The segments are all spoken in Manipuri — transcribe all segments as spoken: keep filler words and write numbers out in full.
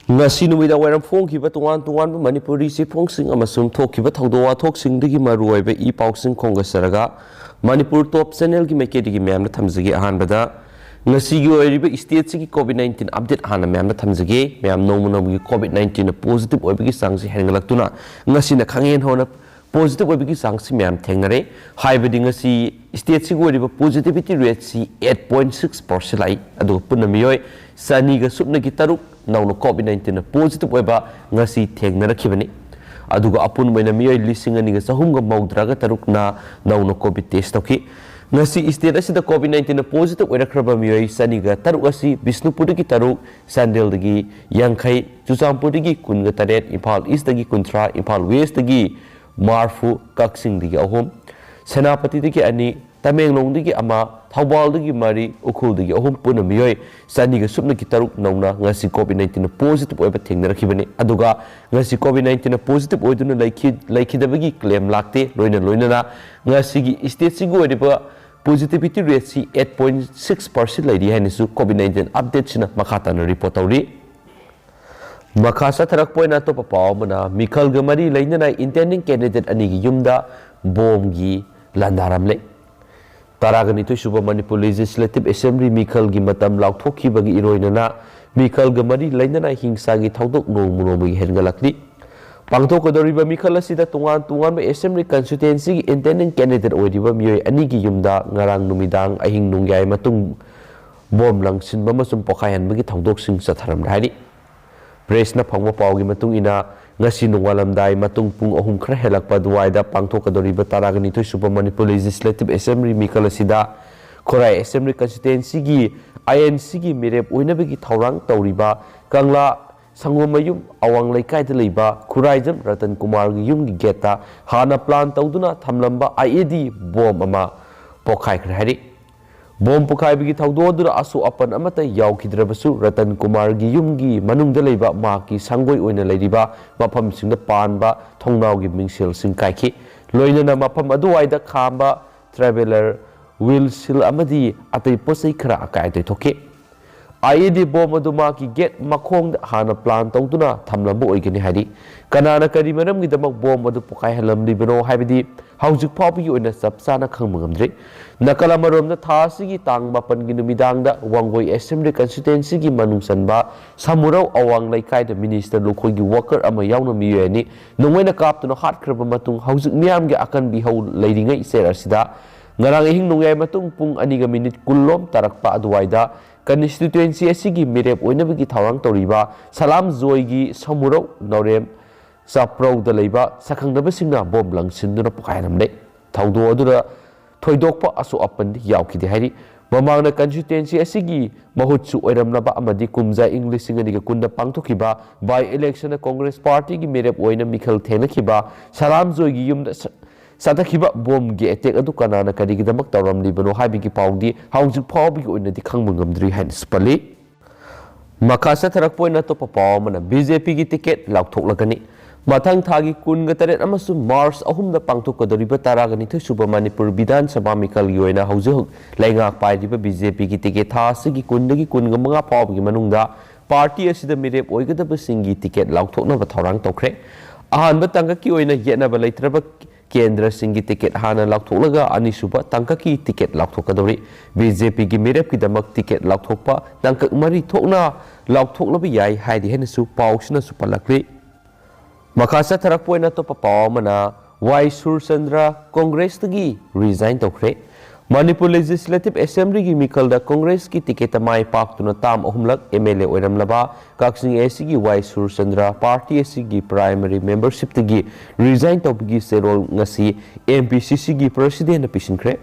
ꯉꯁꯤ ꯅꯨꯃꯤꯗꯥꯡ ꯋꯥꯏꯔꯝ ꯐꯣꯡꯈꯤꯕ ꯇꯣꯉꯥꯟ ꯇꯣꯉꯥꯟꯕ ꯃꯅꯤꯄꯨꯔꯤ ꯆꯦꯐꯣꯡꯁꯤꯡ ꯑꯃꯁꯨꯡ ꯊꯣꯛꯈꯤꯕ ꯊꯧꯗꯣꯛ ꯋꯥꯊꯣꯛꯁꯤꯡꯗꯒꯤ ꯃꯔꯨꯑꯣꯏꯕ ꯏ ꯄꯥꯎꯁꯤꯡ ꯈꯣꯝꯒꯠꯆꯔꯒ, ꯃꯅꯤꯄꯨꯔ ꯇꯣꯞ ꯆꯦꯅꯦꯜꯒꯤ ꯃꯥꯏꯀꯩꯗꯒꯤ ꯃꯌꯥꯝꯅ ꯊꯝꯖꯒꯦ꯫ ꯑꯍꯥꯟꯕꯗ, ꯉꯁꯤꯒꯤ ꯑꯣꯏꯔꯤꯕ ꯁ꯭ꯇꯦꯠꯁꯤꯒꯤ ꯀꯣꯚꯤꯗ ꯅꯥꯏꯟꯇꯤꯟ ꯑꯞꯗꯦꯠ ꯍꯥꯟꯅ ꯃꯌꯥꯝꯅ ꯊꯝꯖꯒꯦ꯫ ꯃꯌꯥꯝ ꯅꯣꯡꯃ ꯅꯣꯡꯃꯒꯤ ꯀꯣꯚꯤꯗ ꯅꯥꯏꯟꯇꯤꯟꯅ ꯄꯣꯖꯤꯇꯤꯚ ꯑꯣꯏꯕꯒꯤ ꯆꯥꯡꯁꯤ ꯍꯦꯟꯒꯠꯂꯛꯇꯨꯅ, ꯉꯁꯤꯅ ꯈꯪꯍꯦꯟ ꯍꯧꯅ ꯄꯣꯖꯤꯇꯤꯚ ꯑꯣꯏꯕꯒꯤ ꯆꯥꯡꯁꯤ ꯃꯌꯥꯝ ꯊꯦꯡꯅꯔꯦ꯫ ꯍꯥꯏꯕꯗꯤ ꯉꯁꯤ ꯁ꯭ꯇꯦꯠꯁꯤꯒꯤ ꯑꯣꯏꯔꯤꯕ ꯄꯣꯖꯤꯇꯤꯚꯤꯇꯤ ꯔꯦꯠꯁꯤ ꯑꯩꯠ ꯄꯣꯏꯟ ꯁꯤꯛꯁ ꯄꯥꯔꯁꯦꯟ ꯂꯥꯛꯏ꯫ ꯑꯗꯨꯒ ꯄꯨꯟꯅ ꯃꯤꯑꯣꯏ ꯆꯅꯤꯒ ꯁꯨꯞꯅꯒꯤ ꯇꯔꯨꯛ ꯅꯧꯅ ꯀꯣꯚꯤꯗ ꯅꯥꯏꯟꯇꯤꯟꯅ ꯄꯣꯖꯤꯇꯤꯚ ꯑꯣꯏꯕ ꯉꯁꯤ ꯊꯦꯡꯅꯔꯛꯈꯤꯕꯅꯤ꯫ ꯑꯗꯨꯒ ꯑꯄꯨꯟꯕ ꯑꯣꯏꯅ ꯃꯤꯑꯣꯏ ꯂꯤꯁꯤꯡ ꯑꯅꯤꯒ ꯆꯍꯨꯝꯒ ꯃꯧꯗ꯭ꯔꯥꯒ ꯇꯔꯨꯛꯅ ꯅꯧꯅ ꯀꯣꯚꯤꯗ ꯇꯦꯁ ꯇꯧꯈꯤ꯫ ꯉꯁꯤ ꯁ꯭ꯇꯦꯠ ꯑꯁꯤꯗ ꯀꯣꯚꯤꯗ ꯅꯥꯏꯟꯇꯤꯟꯅ ꯄꯣꯖꯤꯇꯤꯚ ꯑꯣꯏꯔꯛꯈ꯭ꯔꯕ ꯃꯤꯑꯣꯏ ꯆꯅꯤꯒ ꯇꯔꯨꯛ ꯑꯁꯤ ꯕꯤꯁꯅꯨꯄꯨꯔꯗꯒꯤ ꯇꯔꯨꯛ, ꯆꯥꯟꯗꯦꯜꯗꯒꯤ ꯌꯥꯡꯈꯩ, ꯆꯨꯔꯆꯥꯟꯄꯨꯔꯗꯒꯤ ꯀꯨꯟꯒ ꯇꯔꯦꯠ, ꯏꯝꯐꯥꯜ ꯏꯁꯇꯒꯤ ꯀꯨꯟꯊ꯭ꯔꯥ, ꯏꯝꯐꯥꯜ ꯋꯦꯁꯇꯒꯤ ꯃꯔꯐꯨ, ꯀꯛꯆꯤꯡꯗꯒꯤ ꯑꯍꯨꯝ, ꯁꯦꯅꯥꯄꯇꯤꯗꯒꯤ ꯑꯅꯤ, ꯇꯃꯦꯡꯂꯣꯡꯗꯒꯤ ꯑꯃ, ꯊꯧꯕꯥꯜꯗꯒꯤ ꯃꯔꯤ, ꯎꯈ꯭ꯔꯨꯜꯗꯒꯤ ꯑꯍꯨꯝ, ꯄꯨꯟꯅ ꯃꯤꯑꯣꯏ ꯆꯅꯤꯒ ꯁꯨꯞꯅꯒꯤ ꯇꯔꯨꯛ ꯅꯧꯅ ꯉꯁꯤ ꯀꯣꯚꯤꯗ ꯅꯥꯏꯟꯇꯤꯟꯅ ꯄꯣꯖꯤꯇꯤꯚ ꯑꯣꯏꯕ ꯊꯦꯡꯅꯔꯛꯈꯤꯕꯅꯤ꯫ ꯑꯗꯨꯒ ꯉꯁꯤ ꯀꯣꯚꯤꯗ ꯅꯥꯏꯟꯇꯤꯟꯅ ꯄꯣꯖꯤꯇꯤꯚ ꯑꯣꯏꯗꯨꯅ ꯂꯩꯈꯤ-, ꯂꯩꯈꯤꯗꯕꯒꯤ ꯀ꯭ꯂꯦꯝ ꯂꯥꯛꯇꯦ꯫ ꯂꯣꯏꯅ ꯂꯣꯏꯅꯅ ꯉꯁꯤꯒꯤ ꯁ꯭ꯇꯦꯠꯁꯤꯒꯤ ꯑꯣꯏꯔꯤꯕ ꯄꯣꯖꯤꯇꯤꯚꯤꯇꯤ ꯔꯦꯠꯁꯤ ꯑꯩꯠ ꯄꯣꯏꯟ ꯁꯤꯛꯁ ꯄꯥꯔꯁꯦꯟ ꯂꯩꯔꯤ ꯍꯥꯏꯅꯁꯨ ꯀꯣꯚꯤꯗ ꯅꯥꯏꯟꯇꯤꯟ ꯑꯞꯗꯦꯠꯁꯤꯅ ꯃꯈꯥ ꯇꯥꯅ ꯔꯤꯄꯣꯔꯠ ꯇꯧꯔꯤ꯫ ꯃꯈꯥ ꯆꯠꯊꯔꯛꯄ ꯑꯣꯏꯅ ꯑꯇꯣꯞꯄ ꯄꯥꯎ ꯑꯃꯅ, ꯃꯤꯈꯜꯒ ꯃꯔꯤ ꯂꯩꯅꯅ ꯏꯟꯇꯦꯟꯗꯤꯡ ꯀꯦꯟꯗꯤꯗꯦꯠ ꯑꯅꯤꯒꯤ ꯌꯨꯝꯗ ꯕꯣꯝꯒꯤ ꯂꯥꯟꯗꯥꯔꯝꯂꯦ꯫ ꯇꯔꯥꯒ ꯅꯤꯊꯣꯏ ꯁꯨꯕ ꯃꯅꯤꯄꯨꯔ ꯂꯦꯖꯤꯁꯂꯦꯇꯤꯚ ꯑꯦꯁꯦꯝꯕ꯭ꯂꯤ ꯃꯤꯈꯜꯒꯤ ꯃꯇꯝ ꯂꯥꯎꯊꯣꯛꯈꯤꯕꯒꯤ ꯏꯔꯣꯏꯅꯅ ꯃꯤꯈꯜꯒ ꯃꯔꯤ ꯂꯩꯅꯅ ꯍꯤꯡꯁꯥꯒꯤ ꯊꯧꯗꯣꯛ ꯅꯣꯡꯃ ꯅꯣꯡꯃꯒꯤ ꯍꯦꯟꯒꯠꯂꯛꯂꯤ꯫ ꯄꯥꯡꯊꯣꯛꯀꯗꯧꯔꯤꯕ ꯃꯤꯈꯜ ꯑꯁꯤꯗ ꯇꯣꯉꯥꯟ ꯇꯣꯉꯥꯟꯕ ꯑꯦꯁꯦꯝꯕ꯭ꯂꯤ ꯀꯟꯁꯇꯤꯇ꯭ꯋꯦꯟꯁꯤꯒꯤ ꯏꯟꯇꯦꯟꯗꯤꯡ ꯀꯦꯟꯗꯤꯗꯦꯠ ꯑꯣꯏꯔꯤꯕ ꯃꯤꯑꯣꯏ ꯑꯅꯤꯒꯤ ꯌꯨꯝꯗ ꯉꯔꯥꯡ ꯅꯨꯃꯤꯗꯥꯡ ꯑꯍꯤꯡ ꯅꯣꯡꯌꯥꯏ ꯃꯇꯨꯡ ꯕꯣꯝ ꯂꯪꯁꯤꯟꯕ ꯑꯃꯁꯨꯡ ꯄꯣꯈꯥꯏꯍꯟꯕꯒꯤ ꯊꯧꯗꯣꯛꯁꯤꯡ ꯆꯠꯊꯔꯝꯂꯦ ꯍꯥꯏꯔꯤ꯫ ꯄ꯭ꯔꯦꯁꯅ ꯐꯪꯕ ꯄꯥꯎꯒꯤ ꯃꯇꯨꯡ ꯏꯟꯅ, ꯉꯁꯤ ꯅꯣꯡꯉꯥꯜꯂꯝꯗꯥꯏ ꯃꯇꯨꯡ ꯄꯨꯡ ꯑꯍꯨꯝ ꯈꯔ ꯍꯦꯜꯂꯛꯄ ꯑꯗꯨꯋꯥꯏꯗ ꯄꯥꯡꯊꯣꯛꯀꯗꯧꯔꯤꯕ ꯇꯔꯥꯒ ꯅꯤꯊꯣꯏ ꯁꯨꯕ ꯃꯅꯤꯄꯨꯔ ꯂꯦꯖꯤꯁꯂꯦꯇꯤꯚ ꯑꯦꯁꯦꯝꯕ꯭ꯂꯤ ꯃꯤꯈꯜ ꯑꯁꯤꯗ ꯈꯨꯔꯥꯏ ꯑꯦꯁꯦꯝꯕ꯭ꯂꯤ ꯀꯟꯁꯇꯤꯇ꯭ꯋꯦꯟꯁꯤꯒꯤ ꯑꯥꯏ ꯑꯦꯟ ꯁꯤꯒꯤ ꯃꯤꯔꯦꯞ ꯑꯣꯏꯅꯕꯒꯤ ꯊꯧꯔꯥꯡ ꯇꯧꯔꯤꯕ ꯀꯪꯂꯥ ꯁꯪꯒꯣꯝꯃꯌꯨꯝ ꯑꯋꯥꯡ ꯂꯩꯀꯥꯏꯗ ꯂꯩꯕ ꯈꯨꯔꯥꯏꯖꯝ ꯔꯇꯟ ꯀꯨꯃꯥꯔꯒꯤ ꯌꯨꯝꯒꯤ ꯒꯦꯠꯇ ꯍꯥꯟꯅ ꯄ꯭ꯂꯥꯟ ꯇꯧꯗꯨꯅ ꯊꯝꯂꯝꯕ ꯑꯥꯏ ꯏ ꯗꯤ ꯕꯣꯝ ꯑꯃ ꯄꯣꯈꯥꯏꯈ꯭ꯔꯦ ꯍꯥꯏꯔꯤ꯫ ꯕꯣꯝ ꯄꯣꯈꯥꯏꯕꯒꯤ ꯊꯧꯗꯣꯛ ꯑꯗꯨꯗ ꯑꯁꯣꯛ ꯑꯄꯟ ꯑꯃꯠꯇ ꯌꯥꯎꯈꯤꯗ꯭ꯔꯕꯁꯨ, ꯔꯇꯟ ꯀꯨꯃꯥꯔꯒꯤ ꯌꯨꯝꯒꯤ ꯃꯅꯨꯡꯗ ꯂꯩꯕ ꯃꯍꯥꯛꯀꯤ ꯁꯪꯒꯣꯏ ꯑꯣꯏꯅ ꯂꯩꯔꯤꯕ ꯃꯐꯝꯁꯤꯡꯗ ꯄꯥꯟꯕ ꯊꯣꯡꯅꯥꯎꯒꯤ ꯃꯤꯡꯁꯦꯜꯁꯤꯡ ꯀꯥꯏꯈꯤ꯫ ꯂꯣꯏꯅꯅ ꯃꯐꯝ ꯑꯗꯨꯋꯥꯏꯗ ꯈꯥꯝꯕ ꯇ꯭ꯔꯥꯚꯦꯂꯔ, ꯋꯤꯜ ꯁꯤꯜ ꯑꯃꯗꯤ ꯑꯇꯩ ꯄꯣꯠ ꯆꯩ ꯈꯔ ꯑꯀꯥꯏ ꯑꯇꯣꯏ ꯊꯣꯛꯈꯤ꯫ ꯑꯥꯏ ꯏ ꯗꯤ ꯕꯣꯝ ꯑꯗꯨ ꯃꯍꯥꯛꯀꯤ ꯒꯦꯠ ꯃꯈꯣꯡꯗ ꯍꯥꯟꯅ ꯄ꯭ꯂꯥꯟ ꯇꯧꯗꯨꯅ ꯊꯝꯂꯝꯕ ꯑꯣꯏꯒꯅꯤ ꯍꯥꯏꯔꯤ꯫ ꯀꯅꯥꯅ ꯀꯔꯤ ꯃꯔꯝꯒꯤꯗꯃꯛ ꯕꯣꯝ ꯑꯗꯨ ꯄꯣꯈꯥꯏꯍꯜꯂꯝꯂꯤꯕꯅꯣ ꯍꯥꯏꯕꯗꯤ ꯍꯧꯖꯤꯛ ꯐꯥꯎꯕꯒꯤ ꯑꯣꯏꯅ ꯆꯞ ꯆꯥꯅ ꯈꯪꯕ ꯉꯝꯗ꯭ꯔꯤ꯫ ꯅꯥꯀꯜ ꯑꯃꯔꯣꯝꯗ, ꯊꯥ ꯑꯁꯤꯒꯤ ꯇꯥꯡ ꯃꯥꯄꯟꯒꯤ ꯅꯨꯃꯤꯗꯥꯡꯗ ꯋꯥꯡꯒꯣꯏ ꯑꯦꯁꯦꯝꯕ꯭ꯂꯤ ꯀꯟꯁꯇꯤꯇ꯭ꯋꯦꯟꯁꯤꯒꯤ ꯃꯅꯨꯡ ꯆꯟꯕ ꯁꯃꯨꯔꯧ ꯑꯋꯥꯡ ꯂꯩꯀꯥꯏꯗ ꯃꯤꯅꯤꯁꯇꯔ ꯂꯨꯈꯣꯏꯒꯤ ꯋꯥꯀꯔ ꯑꯃ ꯌꯥꯎꯅ ꯃꯤꯑꯣꯏ ꯑꯅꯤ ꯅꯣꯡꯃꯩꯅ ꯀꯥꯞꯇꯨꯅ ꯍꯥꯠꯈ꯭ꯔꯕ ꯃꯇꯨꯡ, ꯍꯧꯖꯤꯛ ꯃꯤꯌꯥꯝꯒꯤ ꯑꯀꯟꯕꯤ ꯍꯧ ꯂꯩꯔꯤꯉꯩ ꯆꯦꯔ ꯑꯁꯤꯗ ꯉꯔꯥꯡ ꯑꯍꯤꯡ ꯅꯣꯡꯌꯥꯏ ꯃꯇꯨꯡ ꯄꯨꯡ ꯑꯅꯤꯒ ꯃꯤꯅꯤꯠ ꯀꯨꯟꯂꯣꯝ ꯇꯥꯔꯛꯄ ꯑꯗꯨꯋꯥꯏꯗ ꯀꯟꯁꯇꯤꯇ꯭ꯋꯦꯟꯁꯤ ꯑꯁꯤꯒꯤ ꯃꯤꯔꯦꯞ ꯑꯣꯏꯅꯕꯒꯤ ꯊꯧꯔꯥꯡ ꯇꯧꯔꯤꯕ ꯁꯂꯥꯝꯖꯣꯏꯒꯤ ꯁꯃꯨꯔꯧ ꯅꯥꯎꯔꯦꯝ ꯆꯥꯄ꯭ꯔꯧꯗ ꯂꯩꯕ ꯁꯛꯈꯪꯅꯕꯁꯤꯡꯅ ꯕꯣꯝ ꯂꯪꯁꯤꯟꯗꯨꯅ ꯄꯣꯈꯥꯏꯔꯝꯂꯦ꯫ ꯊꯧꯗꯣꯛ ꯑꯗꯨꯗ ꯊꯣꯏꯗꯣꯛꯄ ꯑꯁꯣꯛ ꯑꯄꯟꯗꯤ ꯌꯥꯎꯈꯤꯗꯦ ꯍꯥꯏꯔꯤ꯫ ꯃꯃꯥꯡꯗ ꯀꯟꯁꯇꯤꯇ꯭ꯋꯦꯟꯁꯤ ꯑꯁꯤꯒꯤ ꯃꯍꯨꯠꯁꯨ ꯑꯣꯏꯔꯝꯂꯕ ꯑꯃꯗꯤ ꯀꯨꯝꯖꯥ ꯏꯪ ꯂꯤꯁꯤꯡ ꯑꯅꯤꯒ ꯀꯨꯟꯗ ꯄꯥꯡꯊꯣꯛꯈꯤꯕ ꯕꯥꯏ ꯏꯂꯦꯛꯁꯟꯗ ꯀꯣꯡꯒ꯭ꯔꯦꯁ ꯄꯥꯔꯇꯤꯒꯤ ꯃꯤꯔꯦꯞ ꯑꯣꯏꯅ ꯃꯤꯈꯜ ꯊꯦꯡꯅꯈꯤꯕ ꯁꯂꯥꯝꯖꯣꯏꯒꯤ ꯌꯨꯝꯗ ꯆꯠꯊꯈꯤꯕ ꯕꯣꯝꯒꯤ ꯑꯦꯇꯦꯛ ꯑꯗꯨ ꯀꯅꯥꯅ ꯀꯔꯤꯒꯤꯗꯃꯛ ꯇꯧꯔꯝꯂꯤꯕꯅꯣ ꯍꯥꯏꯕꯒꯤ ꯄꯥꯎꯗꯤ ꯍꯧꯖꯤꯛ ꯐꯥꯎꯕꯒꯤ ꯑꯣꯏꯅꯗꯤ ꯈꯪꯕ ꯉꯝꯗ꯭ꯔꯤ ꯍꯥꯏꯅꯁꯨ ꯄꯜꯂꯤ꯫ ꯃꯈꯥ ꯆꯠꯊꯔꯛꯄ ꯑꯣꯏꯅ ꯑꯇꯣꯞꯄ ꯄꯥꯎ ꯑꯃꯅ, ꯕꯤ ꯖꯦ ꯄꯤꯒꯤ ꯇꯤꯀꯦꯠ ꯂꯥꯎꯊꯣꯛꯂꯒꯅꯤ꯫ ꯃꯊꯪ ꯊꯥꯒꯤ ꯀꯨꯟꯒ ꯇꯔꯦꯠ ꯑꯃꯁꯨꯡ ꯃꯥꯔꯆ ꯑꯍꯨꯝꯗ ꯄꯥꯡꯊꯣꯛꯀꯗꯧꯔꯤꯕ ꯇꯔꯥꯒ ꯅꯤꯊꯣꯏ ꯁꯨꯕ ꯃꯅꯤꯄꯨꯔ ꯕꯤꯙꯥꯟ ꯁꯚꯥ ꯃꯤꯈꯜꯒꯤ ꯑꯣꯏꯅ ꯍꯧꯖꯤꯛ ꯍꯧꯖꯤꯛ ꯂꯩꯉꯥꯛ ꯄꯥꯏꯔꯤꯕ ꯕꯤ ꯖꯦ ꯄꯤꯒꯤ ꯇꯤꯀꯦꯠ ꯊꯥ ꯑꯁꯤꯒꯤ ꯀꯨꯟꯗꯒꯤ ꯀꯨꯟꯒ ꯃꯉꯥ ꯐꯥꯎꯕꯒꯤ ꯃꯅꯨꯡꯗ ꯄꯥꯔꯇꯤ ꯑꯁꯤꯗ ꯃꯤꯔꯦꯞ ꯑꯣꯏꯒꯗꯕꯁꯤꯡꯒꯤ ꯇꯤꯀꯦꯠ ꯂꯥꯎꯊꯣꯛꯅꯕ ꯊꯧꯔꯥꯡ ꯇꯧꯈ꯭ꯔꯦ꯫ ꯑꯍꯥꯟꯕ ꯇꯥꯡꯀꯛꯀꯤ ꯑꯣꯏꯅ ꯌꯦꯠꯅꯕ ꯂꯩꯇ꯭ꯔꯕ ꯀꯦꯟꯗ꯭ꯔꯁꯤꯡꯒꯤ ꯇꯤꯀꯦꯠ ꯍꯥꯟꯅ ꯂꯥꯎꯊꯣꯛꯂꯒ ꯑꯅꯤꯁꯨꯕ ꯇꯥꯡꯀꯛꯀꯤ ꯇꯤꯀꯦꯠ ꯂꯥꯎꯊꯣꯛꯀꯗꯧꯔꯤ꯫ ꯕꯤ ꯖꯦ ꯄꯤꯒꯤ ꯃꯤꯔꯦꯞꯀꯤꯗꯃꯛ ꯇꯤꯀꯦꯠ ꯂꯥꯎꯊꯣꯛꯄ ꯇꯥꯡꯀꯛ ꯃꯔꯤ ꯊꯣꯛꯅ ꯂꯥꯎꯊꯣꯛꯂꯕ ꯌꯥꯏ ꯍꯥꯏꯔꯤ ꯍꯥꯏꯅꯁꯨ ꯄꯥꯎꯁꯤꯅꯁꯨ ꯄꯜꯂꯛꯂꯤ꯫ ꯃꯈꯥ ꯆꯠꯊꯔꯛꯄ ꯑꯣꯏꯅ ꯑꯇꯣꯞꯄ ꯄꯥꯎ ꯑꯃꯅ, ꯋꯥꯏ ꯁꯨꯔꯆꯟꯗ꯭ꯔ ꯀꯣꯡꯒ꯭ꯔꯦꯁꯇꯒꯤ ꯔꯤꯖꯥꯏꯟ ꯇꯧꯈ꯭ꯔꯦ꯫ ꯃꯅꯤꯄꯨꯔ ꯂꯦꯖꯤꯁꯂꯦꯇꯤꯚ ꯑꯦꯁꯦꯝꯕ꯭ꯂꯤꯒꯤ ꯃꯤꯈꯜꯗ ꯀꯣꯡꯒ꯭ꯔꯦꯁꯀꯤ ꯇꯤꯀꯦꯠꯇ ꯃꯥꯏ ꯄꯥꯛꯇꯨꯅ ꯇꯥꯝ ꯑꯍꯨꯝꯂꯛ ꯑꯦꯝ ꯑꯦꯜ ꯑꯦ ꯑꯣꯏꯔꯝꯂꯕ ꯀꯛꯆꯤꯡ ꯑꯦ ꯁꯤꯒꯤ ꯋꯥꯏ ꯁꯨꯔꯆꯟꯗ꯭ꯔ ꯄꯥꯔꯇꯤ ꯑꯁꯤꯒꯤ ꯄ꯭ꯔꯥꯏꯃꯔꯤ ꯃꯦꯝꯕꯔꯁꯤꯞꯇꯒꯤ ꯔꯤꯖꯥꯏꯟ ꯇꯧꯕꯒꯤ ꯆꯦꯔꯣꯜ ꯉꯁꯤ ꯑꯦꯝ ꯄꯤ ꯁꯤ ꯁꯤꯒꯤ ꯄ꯭ꯔꯁꯤꯗꯦꯟꯅ ꯄꯤꯁꯤꯟꯈ꯭ꯔꯦ꯫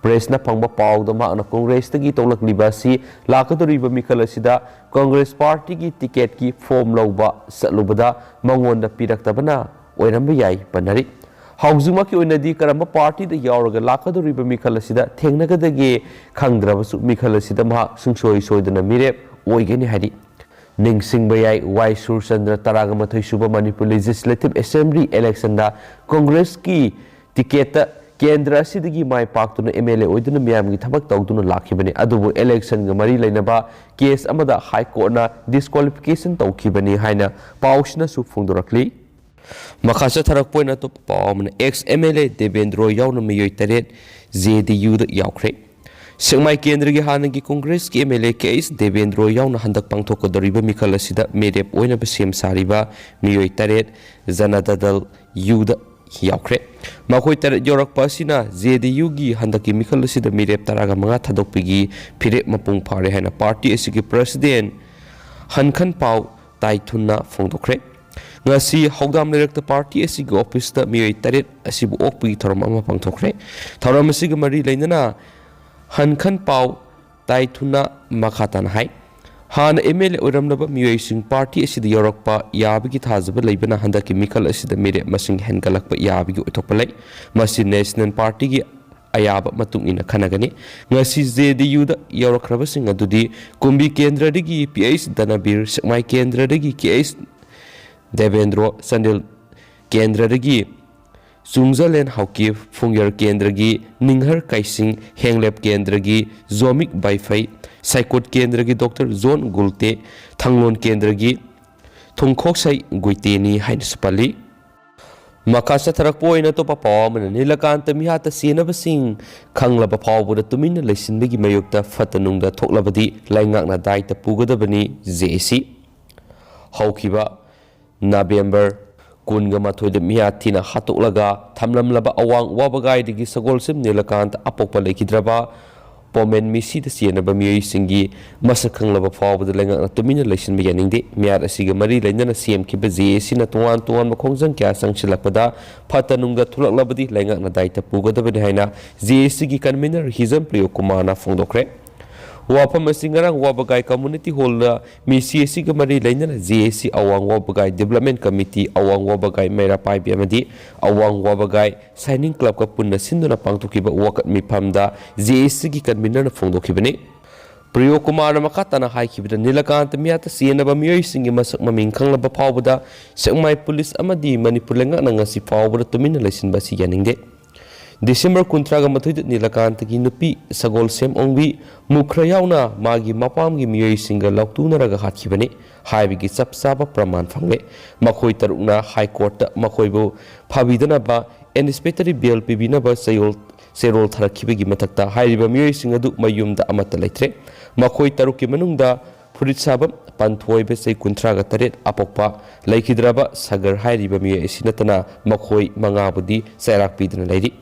ꯄ꯭ꯔꯦꯁꯅ ꯐꯪꯕ ꯄꯥꯎꯗ ꯃꯍꯥꯛꯅ ꯀꯣꯡꯒ꯭ꯔꯦꯁꯇꯒꯤ ꯇꯣꯛꯂꯛꯂꯤꯕ ꯑꯁꯤ ꯂꯥꯛꯀꯗꯧꯔꯤꯕ ꯃꯤꯈꯜ ꯑꯁꯤꯗ ꯀꯣꯡꯒ꯭ꯔꯦꯁ ꯄꯥꯔꯇꯤꯒꯤ ꯇꯤꯀꯦꯠꯀꯤ ꯐꯣꯔꯝ ꯂꯧꯕ ꯆꯠꯂꯨꯕꯗ ꯃꯉꯣꯟꯗ ꯄꯤꯔꯛꯇꯕꯅ ꯑꯣꯏꯔꯝꯕ ꯌꯥꯏ ꯄꯟꯅꯔꯤ꯫ ꯍꯧꯖꯤꯛꯃꯛꯀꯤ ꯑꯣꯏꯅꯗꯤ ꯀꯔꯝꯕ ꯄꯥꯔꯇꯤꯗ ꯌꯥꯎꯔꯒ ꯂꯥꯛꯀꯗꯧꯔꯤꯕ ꯃꯤꯈꯜ ꯑꯁꯤꯗ ꯊꯦꯡꯅꯒꯗꯒꯦ ꯈꯪꯗ꯭ꯔꯕꯁꯨ, ꯃꯤꯈꯜ ꯑꯁꯤꯗ ꯃꯍꯥꯛ ꯁꯨꯡꯁꯣꯏ ꯁꯣꯏꯗꯅ ꯃꯤꯔꯦꯞ ꯑꯣꯏꯒꯅꯤ ꯍꯥꯏꯔꯤ꯫ ꯅꯤꯡꯁꯤꯡꯕ ꯌꯥꯏ, ꯋꯥꯏ ꯁꯨꯔꯆꯟꯗ꯭ꯔ ꯇꯔꯥꯒ ꯃꯥꯊꯣꯏ ꯁꯨꯕ ꯃꯅꯤꯄꯨꯔ ꯂꯦꯖꯤꯁꯂꯦꯇꯤꯚ ꯑꯦꯁꯦꯝꯕ꯭ꯂꯤ ꯏꯂꯦꯛꯁꯟꯗ ꯀꯣꯡꯒ꯭ꯔꯦꯁꯀꯤ ꯇꯤꯀꯦꯠꯇ ꯀꯦꯟꯗ꯭ꯔ ꯑꯁꯤꯗꯒꯤ ꯃꯥꯏ ꯄꯥꯛꯇꯨꯅ MLA ꯑꯣꯏꯗꯨꯅ ꯃꯤꯌꯥꯝꯒꯤ ꯊꯕꯛ ꯇꯧꯗꯨꯅ ꯂꯥꯛꯈꯤꯕꯅꯤ꯫ ꯑꯗꯨꯕꯨ election ꯒ ꯃꯔꯤ ꯂꯩꯅꯕ case ꯑꯃꯗ High Court ꯅ disqualification ꯇꯧꯈꯤꯕꯅꯤ ꯍꯥꯏꯅ ꯄꯥꯎꯁꯤꯅꯁꯨ ꯐꯣꯡꯗꯣꯔꯛꯂꯤ꯫ ꯃꯈꯥ ꯆꯠꯊꯔꯛꯄ ꯑꯣꯏꯅ ꯑꯇꯣꯞꯄ ꯄꯥꯎ ꯑꯃꯅ, ex MLA ꯗꯦꯕꯦꯟꯗ꯭ꯔꯣ ꯌꯥꯎꯅ ꯃꯤꯑꯣꯏ ꯇꯔꯦꯠ JDU ꯗ ꯌꯥꯎꯈ꯭ꯔꯦ꯫ ꯁꯦꯛꯃꯥꯏ ꯀꯦꯟꯗ꯭ꯔꯒꯤ ꯍꯥꯟꯅꯒꯤ ꯀꯣꯡꯒ꯭ꯔꯦꯁꯀꯤ MLA ꯀꯦ ꯑꯩꯆ ꯗꯦꯕꯦꯟꯗ꯭ꯔꯣ ꯌꯥꯎꯅ ꯍꯟꯗꯛ ꯄꯥꯡꯊꯣꯛꯀꯗꯧꯔꯤꯕ ꯃꯤꯈꯜ ꯑꯁꯤꯗ ꯃꯤꯔꯦꯞ ꯑꯣꯏꯅꯕ ꯁꯦꯝ ꯁꯥꯔꯤꯕ ꯃꯤꯑꯣꯏ ꯇꯔꯦꯠ ꯖꯅꯇꯥ ꯗꯜ ꯌꯨꯗ ꯌꯥꯎꯈ꯭ꯔꯦ꯫ ꯃꯈꯣꯏ ꯇꯔꯦꯠ ꯌꯧꯔꯛꯄ ꯑꯁꯤꯅ JDU ꯒꯤ ꯍꯟꯗꯛꯀꯤ ꯃꯤꯈꯜ ꯑꯁꯤꯗ ꯃꯤꯔꯦꯞ ꯇꯔꯥꯒ ꯃꯉꯥ ꯊꯥꯗꯣꯛꯄꯒꯤ ꯐꯤꯔꯦꯞ ꯃꯄꯨꯡ ꯐꯥꯔꯦ ꯍꯥꯏꯅ party ꯑꯁꯤꯒꯤ president ꯍꯟꯈꯟ ꯄꯥꯎ ꯇꯥꯏꯊꯨꯟꯅ ꯐꯣꯡꯗꯣꯛꯈ꯭ꯔꯦ꯫ ꯉꯁꯤ ꯍꯧꯗꯥꯝ ꯂꯩꯔꯛꯇ party ꯑꯁꯤꯒꯤ office ꯇ ꯃꯤꯑꯣꯏ ꯇꯔꯦꯠ ꯑꯁꯤꯕꯨ ꯑꯣꯛꯄꯒꯤ ꯊꯧꯔꯝ ꯑꯃ ꯄꯥꯡꯊꯣꯛꯈ꯭ꯔꯦ꯫ ꯊꯧꯔꯝ ꯑꯁꯤꯒ ꯃꯔꯤ ꯂꯩꯅꯅ ꯍꯟꯈꯟ ꯄꯥꯎ ꯇꯥꯏꯊꯨꯟꯅ ꯃꯈꯥ ꯇꯥꯅ ꯍꯥꯏ, ꯍꯥꯟꯅ MLA ꯑꯣꯏꯔꯝꯂꯕ ꯃꯤꯑꯣꯏꯁꯤꯡ party ꯑꯁꯤꯗ ꯌꯥꯎꯔꯛꯄ ꯌꯥꯕꯒꯤ ꯊꯥꯖꯕ ꯂꯩꯕꯅ ꯍꯟꯗꯛꯀꯤ ꯃꯤꯈꯜ ꯑꯁꯤꯗ ꯃꯤꯔꯦꯞ ꯃꯁꯤꯡ ꯍꯦꯟꯒꯠꯂꯛꯄ ꯌꯥꯕꯒꯤ ꯑꯣꯏꯊꯣꯛꯄ ꯂꯩ꯫ ꯃꯁꯤ National Party ꯒꯤ ꯑꯌꯥꯕ ꯃꯇꯨꯡ ꯏꯟꯅ ꯈꯟꯅꯒꯅꯤ꯫ ꯉꯁꯤ JDU ꯗ ꯌꯥꯎꯔꯛꯈ꯭ꯔꯕꯁꯤꯡ ꯑꯗꯨꯗꯤ ꯀꯨꯝꯕꯤ ꯀꯦꯟꯗ꯭ꯔꯗꯒꯤ ꯄꯤ ꯑꯩꯆ ꯗꯅꯕꯤꯔ, ꯁꯦꯛꯃꯥꯏ ꯀꯦꯟꯗ꯭ꯔꯗꯒꯤ ꯀꯦ ꯑꯩꯆ ꯗꯦꯕꯦꯟꯗ꯭ꯔꯣ, ꯆꯥꯟꯗꯦꯜ ꯀꯦꯟꯗ꯭ꯔꯗꯒꯤ ꯆꯨꯡꯖꯂꯦꯟ ꯍꯥꯎꯀꯤꯞ, ꯐꯨꯡꯌꯔ ꯀꯦꯟꯗ꯭ꯔꯒꯤ ꯅꯤꯡꯍꯔ ꯀꯥꯏꯁꯤꯡ, ꯍꯦꯡꯂꯦꯞ ꯀꯦꯟꯗ꯭ꯔꯒꯤ ꯖꯣꯃꯤꯛ ꯕꯥꯏꯐꯩ, ꯁꯥꯏꯀꯣꯠ ꯀꯦꯟꯗ꯭ꯔꯒꯤ ꯗꯣꯛꯇꯔ ꯖꯣꯟ ꯒꯨꯜꯇꯦ, ꯊꯥꯡꯂꯣꯟ ꯀꯦꯟꯗ꯭ꯔꯒꯤ ꯊꯨꯡꯈꯣꯛꯁꯩ ꯒꯨꯏꯇꯦꯅꯤ ꯍꯥꯏꯅꯁꯨ ꯄꯜꯂꯤ꯫ ꯃꯈꯥ ꯆꯠꯊꯔꯛꯄ ꯑꯣꯏꯅ ꯑꯇꯣꯞꯄ ꯄꯥꯎ ꯑꯃꯅ, ꯅꯤꯂꯀꯥꯟꯇ ꯃꯤꯍꯥꯠꯇ ꯆꯦꯟꯅꯕꯁꯤꯡ ꯈꯪꯂꯕ ꯐꯥꯎꯕꯗ ꯇꯨꯃꯤꯟꯅ ꯂꯩꯁꯤꯟꯕꯒꯤ ꯃꯥꯌꯣꯛꯇ ꯐꯠꯇ ꯅꯨꯡꯗ ꯊꯣꯛꯂꯕꯗꯤ ꯂꯩꯉꯥꯛꯅ ꯗꯥꯏꯇ ꯄꯨꯒꯗꯕꯅꯤ, JAC꯫ ꯍꯧꯈꯤꯕ ꯅꯕꯦꯝꯕꯔ ꯀꯨꯟꯒ ꯃꯥꯊꯣꯏꯗ ꯃꯤꯍꯥꯠ ꯊꯤꯅ ꯍꯥꯠꯇꯣꯛꯂꯒ ꯊꯝꯂꯝꯂꯕ ꯑꯋꯥꯡ ꯋꯥꯕꯒꯥꯏꯗꯒꯤ ꯁꯒꯣꯜꯁꯦꯝ ꯅꯤꯂꯀꯥꯟꯇ ꯑꯄꯣꯛꯄ ꯂꯩꯈꯤꯗ꯭ꯔꯕ ꯄꯣꯃꯦꯟ ꯃꯤꯁꯤꯗ ꯆꯦꯟꯅꯕ ꯃꯤꯑꯣꯏꯁꯤꯡꯒꯤ ꯃꯁꯛ ꯈꯪꯂꯕ ꯐꯥꯎꯕꯗ ꯂꯩꯉꯥꯛꯅ ꯇꯨꯃꯤꯟꯅ ꯂꯩꯁꯤꯟꯕ ꯌꯥꯅꯤꯡꯗꯦ꯫ ꯃꯤꯍꯥꯠ ꯑꯁꯤꯒ ꯃꯔꯤ ꯂꯩꯅꯅ ꯁꯦꯝꯈꯤꯕ JAC ꯅ ꯇꯣꯉꯥꯟ ꯇꯣꯉꯥꯟꯕ ꯈꯣꯡꯖꯪ ꯀꯌꯥ ꯆꯪꯁꯤꯜꯂꯛꯄꯗ ꯐꯠꯇ ꯅꯨꯡꯗ ꯊꯣꯛꯂꯛꯂꯕꯗꯤ ꯂꯩꯉꯥꯛꯅ ꯗꯥꯏꯇ ꯄꯨꯒꯗꯕꯅꯤ ꯍꯥꯏꯅ JAC ꯒꯤ convener ꯍꯤꯖꯝ ꯄ꯭ꯔꯤꯌꯣ ꯀꯨꯃꯥꯔꯅ ꯐꯣꯡꯗꯣꯛꯈ꯭ꯔꯦ꯫ ꯋꯥꯐꯝ ꯑꯁꯤ ꯉꯔꯥꯡ ꯋꯥꯕꯒꯥꯏ community hall ꯗ ꯃꯤꯁꯤ ꯑꯁꯤꯒ ꯃꯔꯤ ꯂꯩꯅꯅ JAC ꯑꯋꯥꯡ ꯋꯥꯕꯒꯥꯏ Development Committee, ꯑꯋꯥꯡ ꯋꯥꯕꯒꯥꯏ ꯃꯩꯔꯥ ꯄꯥꯏꯕꯤ ꯑꯃꯗꯤ ꯑꯋꯥꯡ ꯋꯥꯕꯒꯥꯏ Shinning Club ꯀ ꯄꯨꯟꯅ ꯁꯤꯟꯗꯨꯅ ꯄꯥꯡꯊꯣꯛꯈꯤꯕ ꯋꯥꯀꯠ ꯃꯤꯐꯝꯗ JAC ꯒꯤ convener ꯅ ꯐꯣꯡꯗꯣꯛꯈꯤꯕꯅꯤ꯫ ꯄ꯭ꯔꯤꯌꯣ ꯀꯨꯃꯥꯔꯅ ꯃꯈꯥ ꯇꯥꯅ ꯍꯥꯏꯈꯤꯕꯗ, ꯅꯤꯂꯀꯥꯟꯇ ꯃꯤꯍꯥꯠꯇ ꯆꯦꯟꯅꯕ ꯃꯤꯑꯣꯏꯁꯤꯡꯒꯤ ꯃꯁꯛ ꯃꯃꯤꯡ ꯈꯪꯂꯕ ꯐꯥꯎꯕꯗ ꯁꯦꯛꯃꯥꯏ ꯄꯨꯂꯤꯁ ꯑꯃꯗꯤ ꯃꯅꯤꯄꯨꯔ ꯂꯩꯉꯥꯛꯅ ꯉꯁꯤ ꯐꯥꯎꯕꯗ ꯇꯨꯃꯤꯟꯅ ꯂꯩꯁꯤꯟꯕ ꯑꯁꯤ ꯌꯥꯅꯤꯡꯗꯦ꯫ ꯗꯤꯁꯦꯝꯕꯔ ꯀꯨꯟꯊ꯭ꯔꯥꯒ ꯃꯥꯊꯣꯏꯗ ꯅꯤꯂꯀꯥꯟꯇꯒꯤ ꯅꯨꯄꯤ ꯁꯒꯣꯜꯁꯦꯝ ꯑꯣꯡꯕꯤ ꯃꯨꯈ꯭ꯔ ꯌꯥꯎꯅ ꯃꯥꯒꯤ ꯃꯄꯥꯝꯒꯤ ꯃꯤꯑꯣꯏꯁꯤꯡꯒ ꯂꯥꯎꯇꯨꯅꯔꯒ ꯍꯥꯠꯈꯤꯕꯅꯤ ꯍꯥꯏꯕꯒꯤ ꯆꯞ ꯆꯥꯕ ꯄ꯭ꯔꯃꯥꯟ ꯐꯪꯂꯦ꯫ ꯃꯈꯣꯏ ꯇꯔꯨꯛꯅ ꯍꯥꯏ ꯀꯣꯔꯠꯇ ꯃꯈꯣꯏꯕꯨ ꯐꯥꯕꯤꯗꯅꯕ ꯑꯦꯟꯇꯤꯁꯤꯄꯦꯇꯣꯔꯤ ꯕꯦꯜ ꯄꯤꯕꯤꯅꯕ ꯆꯌꯣꯜ ꯆꯦꯔꯣꯜ ꯊꯥꯔꯛꯈꯤꯕꯒꯤ ꯃꯊꯛꯇ ꯍꯥꯏꯔꯤꯕ ꯃꯤꯑꯣꯏꯁꯤꯡ ꯑꯗꯨ ꯃꯌꯨꯝꯗ ꯑꯃꯠꯇ ꯂꯩꯇ꯭ꯔꯦ꯫ ꯃꯈꯣꯏ ꯇꯔꯨꯛꯀꯤ ꯃꯅꯨꯡꯗ ꯐꯨꯔꯤꯠ ꯁꯥꯕ ꯄꯥꯟꯊꯣꯏꯕ ꯆꯍꯤ ꯀꯨꯟꯊ꯭ꯔꯥꯒ ꯇꯔꯦꯠ ꯑꯄꯣꯛꯄ ꯂꯩꯈꯤꯗ꯭ꯔꯕ ꯁꯒꯔ ꯍꯥꯏꯔꯤꯕ ꯃꯤꯑꯣꯏ ꯑꯁꯤ ꯅꯠꯇꯅ ꯃꯈꯣꯏ ꯃꯉꯥꯕꯨꯗꯤ ꯆꯩꯔꯥꯛ ꯄꯤꯗꯨꯅ ꯂꯩꯔꯤ꯫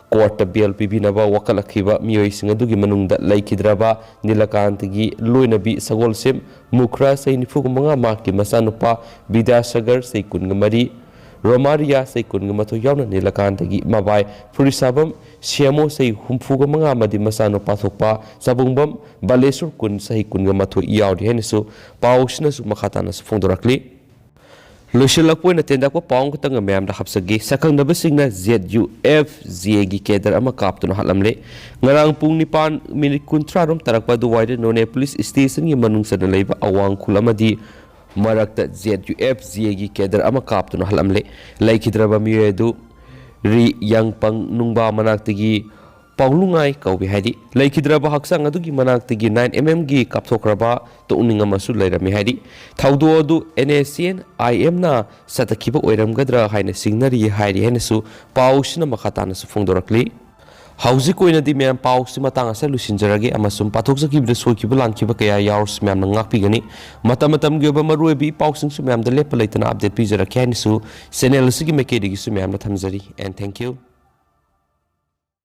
ꯀꯣꯔꯠꯇ ꯕꯦꯜ ꯄꯤꯕꯤꯅꯕ ꯋꯥꯀꯠꯂꯛꯈꯤꯕ ꯃꯤꯑꯣꯏꯁꯤꯡ ꯑꯗꯨꯒꯤ ꯃꯅꯨꯡꯗ ꯂꯩꯈꯤꯗ꯭ꯔꯕ ꯅꯤꯂꯀꯥꯟꯇꯒꯤ ꯂꯣꯏꯅꯕꯤ ꯁꯒꯣꯜꯁꯦꯝ ꯃꯨꯈ꯭ꯔꯥ ꯆꯍꯤ ꯅꯤꯐꯨꯒ ꯃꯉꯥ ꯃꯍꯥꯛꯀꯤ ꯃꯆꯥꯅꯨꯄꯥ ꯕꯤꯗ꯭ꯌꯥꯁꯥꯒꯔ ꯆꯍꯤ ꯀꯨꯟꯒ ꯃꯔꯤ, ꯔꯣꯃꯥꯔꯤꯌꯥ ꯆꯍꯤ ꯀꯨꯟꯒ ꯃꯥꯊꯣꯏ ꯌꯥꯎꯅ ꯅꯤꯂꯀꯥꯟꯇꯒꯤ ꯃꯕꯥꯏ ꯐꯨꯔꯤꯁꯥꯕꯝ ꯁꯤꯌꯥꯃꯣ ꯆꯍꯤ ꯍꯨꯝꯐꯨꯒ ꯃꯉꯥ ꯑꯃꯗꯤ ꯃꯆꯥꯅꯨꯄꯥ ꯊꯣꯛꯄ ꯆꯕꯨꯡꯕꯝ ꯕꯥꯂꯦꯁꯣꯔ ꯀꯨꯟ ꯆꯍꯤ ꯀꯨꯟꯒ ꯃꯥꯊꯣꯏ ꯌꯥꯎꯔꯤ ꯍꯥꯏꯅꯁꯨ ꯄꯥꯎꯁꯤꯅꯁꯨ ꯃꯈꯥ ꯇꯥꯅꯁꯨ ꯐꯣꯡꯗꯣꯔꯛꯂꯤ꯫ ꯂꯣꯏꯁꯤꯜꯂꯛꯄ ꯑꯣꯏꯅ ꯇꯦꯟꯗꯛꯄ ꯄꯥꯎ ꯑꯃꯈꯛꯇꯪꯒ ꯃꯌꯥꯝꯗ ꯍꯥꯞꯆꯒꯦ꯫ ꯁꯛꯈꯪꯅꯕꯁꯤꯡꯅ ꯖꯦꯠ ꯌꯨ ꯑꯦꯐ ꯖꯦꯒꯤ ꯀꯦꯗꯔ ꯑꯃ ꯀꯥꯞꯇꯨꯅ ꯍꯥꯠꯂꯝꯂꯦ꯫ ꯉꯔꯥꯡ ꯄꯨꯡ ꯅꯤꯄꯥꯟ ꯃꯤꯅꯤꯠ ꯀꯨꯟꯊ꯭ꯔꯥ ꯔꯣꯝ ꯇꯥꯔꯛꯄ ꯑꯗꯨꯋꯥꯏꯗ ꯅꯣꯅꯦ ꯄꯨꯂꯤꯁ ꯁ꯭ꯇꯦꯁꯟꯒꯤ ꯃꯅꯨꯡ ꯆꯟꯅ ꯂꯩꯕ ꯑꯋꯥꯡ ꯈꯨꯜ ꯑꯃꯗꯤ ꯃꯔꯛꯇ ꯖꯦꯠ ꯌꯨ ꯑꯦꯐ ꯖꯦꯒꯤ ꯀꯦꯗꯔ ꯑꯃ ꯀꯥꯞꯇꯨꯅ ꯍꯥꯠꯂꯝꯂꯦ꯫ ꯂꯩꯈꯤꯗ꯭ꯔꯕ ꯃꯤꯑꯣꯏ ꯑꯗꯨ ꯔꯤ ꯌꯥꯡꯄꯪ ꯅꯨꯡꯕꯥ ꯃꯅꯥꯛꯇꯒꯤ ꯄꯥꯎꯂꯨꯉꯥꯏ ꯀꯧꯏ ꯍꯥꯏꯔꯤ꯫ ꯂꯩꯈꯤꯗ꯭ꯔꯕ ꯍꯛꯆꯥꯡ ꯑꯗꯨꯒꯤ ꯃꯅꯥꯛꯇꯒꯤ ꯅꯥꯏꯟ ꯑꯦꯝ ꯑꯦꯝꯒꯤ ꯀꯥꯞꯊꯣꯛꯈ꯭ꯔꯕ ꯇꯣꯛꯅꯤꯡ ꯑꯃꯁꯨ ꯂꯩꯔꯝꯃꯤ ꯍꯥꯏꯔꯤ꯫ ꯊꯧꯗꯣꯛ ꯑꯗꯨ ꯑꯦꯟ ꯑꯦꯁ ꯁꯤ ꯑꯦꯟ ꯑꯥꯏ ꯑꯦꯝꯅ ꯆꯠꯊꯈꯤꯕ ꯑꯣꯏꯔꯝꯒꯗ꯭ꯔꯥ ꯍꯥꯏꯅ ꯆꯤꯡꯅꯔꯤ ꯍꯥꯏꯔꯤ ꯍꯥꯏꯅꯁꯨ ꯄꯥꯎꯁꯤꯅ ꯃꯈꯥ ꯇꯥꯅꯁꯨ ꯐꯣꯡꯗꯣꯔꯛꯂꯤ꯫ ꯍꯧꯖꯤꯛ ꯑꯣꯏꯅꯗꯤ ꯃꯌꯥꯝ ꯄꯥꯎꯁꯤ ꯃꯇꯥꯡ ꯑꯁꯤꯗ ꯂꯣꯏꯁꯤꯟꯖꯔꯒꯦ ꯑꯃꯁꯨꯡ ꯄꯥꯊꯣꯛꯆꯈꯤꯕꯗ ꯁꯣꯏꯈꯤꯕ ꯂꯥꯟꯈꯤꯕ ꯀꯌꯥ ꯌꯥꯎꯔꯁꯨ ꯃꯌꯥꯝꯅ ꯉꯥꯛꯄꯤꯒꯅꯤ꯫ ꯃꯇꯝ ꯃꯇꯝꯒꯤ ꯑꯣꯏꯕ ꯃꯔꯨꯑꯣꯏꯕ ꯏ ꯄꯥꯎꯁꯤꯡꯁꯨ ꯃꯌꯥꯝꯗ ꯂꯦꯞꯄ ꯂꯩꯇꯅ ꯑꯞꯗꯦꯠ ꯄꯤꯖꯔꯛꯀꯦ ꯍꯥꯏꯅꯁꯨ ꯆꯦꯅꯦꯜ ꯑꯁꯤꯒꯤ ꯃꯥꯏꯀꯩꯗꯒꯤꯁꯨ ꯃꯌꯥꯝꯗ ꯊꯝꯖꯔꯤ꯫ And thank you꯫